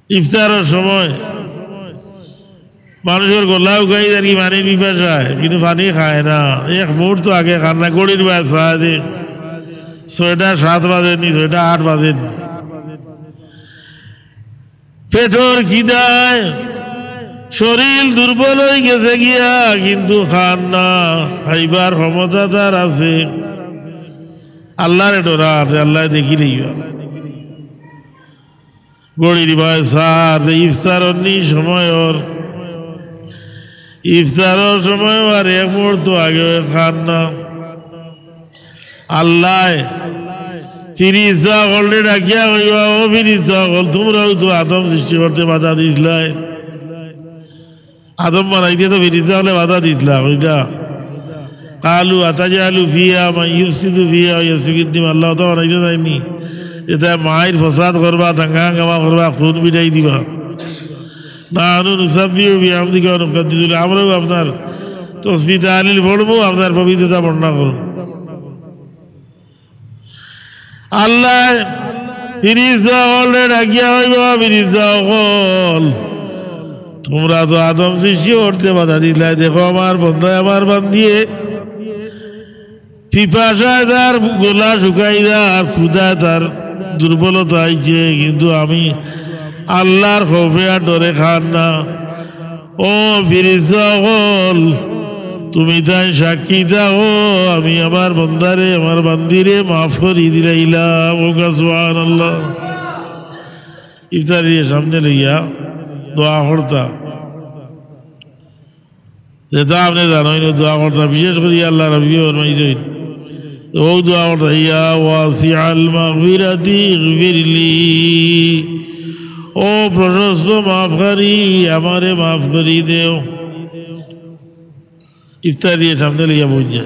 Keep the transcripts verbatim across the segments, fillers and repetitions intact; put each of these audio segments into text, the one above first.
ইফতারর সময় মানুষর গলা হুকাই যার কি পানির পিপাসায়, কিন্তু পানি খায় না। এক মুহূর্ত আগে খার না, ঘড়ির বায় চায় যে ছয়টা সাত বাজেনি, ছয়টা আট বাজেনি। পেটর খিদায় শরীর দুর্বল অই গেছে গিয়া, কিন্তু খার না, খাইবার ক্ষমতা তার আছে। আল্লারে ডরার, আল্লায় দেখিলাইবা। ঘড়ির বায় চার, যে ইফতারর নি সময় অর, ইফতারর সময় আর এক মুহূর্ত আগে খার না। আল্লায় ফিরিস্তা অকলরে ডাকিয়া কইবা, "ও ফিরিস্তা অকল, তুমরাউ তো আদম সৃষ্টি করতে বাধা দিছলায়।" আদম বানাইতে তো ফিরিস্তা অকলে বাধা দিছলা, কইতা, "কালু আতাজালু ফিহা মান ইউফসিদু ফিহা ওয়া ইয়াসফিকুদ দিমা।" আল্লায় তো বানাইতে চাইনি, যেতায় মাইর ফসাদ করবা, দাঙ্গা হাঙ্গামা করবা, খুন বিটাই দিবা। নাহনু নুসাব্বিহু বিহামদিকা ওয়া নুকাদ্দিসু লাক। আমরাউ আপনার তসবিহ তাহলিল পড়মু, আপনার পবিত্রতা বর্ণনা করমু। আল্লায় ফিরিস্তা অকলরে ডাকিয়া কইবা, "ফিরিস্তা অকল, তুমরা তো আদম সৃষ্টি করতে বাধা দিছলায়। দেখো আমার বন্দায়, আমার বান্দিয়ে পিপাসায় তার গলা শুকাই যার, ক্ষুধায় তার দুর্বলতা আইছে, কিন্তু আমি আল্লার খৌফে আর ডরে খার না।" ও ফিরিস্তা অকল, তুমিতাইন সাক্ষী থাকো, আমি আমার বন্দারে, আমার বান্দিরে মাফ করি দিলাইলাম। কউক্কা সুবহানাল্লাহ। ইফতারিরে সামনে লইয়া দোয়া করতা। যেতা আপনে জানইন, ও দোয়া করতা, বিশেষ করি আল্লার হাবিবে ফরমাইছইন, ও দোয়া করতা, "ইয়া ওয়াসিআল মাগফিরাতি ইগফিরলি।" ও প্রশস্ত মাফকারী, আমারে মাফ করি দেও। ইফতারিরে সামনে লইয়া বইন যার।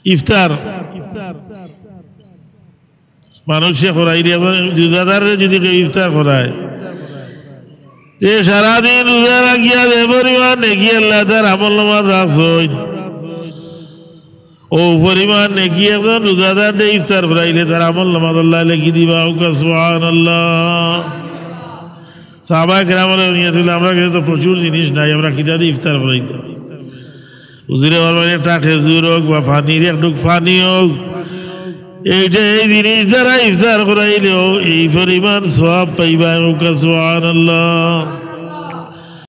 ইফতার মানুষে করাইলে, একজন রোজাদাররে যদি কেউ ইফতার করায়, তে সারাদিন রোজা রাখিয়া যে পরিমাণ নেকি আল্লায় তার আমল নামাত রাখছইন, অউ পরিমাণ নেকি একজন রোজাদাররে ইফতার করাইলে তার আমল নামাত আল্লায় লেখি দিবা। কউক্কা সুবহানাল্লাহ। সাহাবায়ে কেরামর নিয়ত অইলো, "আমরার গেছে তো প্রচুর জিনিস নাই, আমরা কিতা দি ইফতার করাইতাম?" হুজুরে ফরমাইন, "একটা খেজুর অউক বা পানির এক ঢুক পানি অউক, এইটা, এই জিনিস দ্বারা ইফতার করাইলেও এই পরিমাণ সওয়াব পাইবা।" কউক্কা সুবহানাল্লাহ।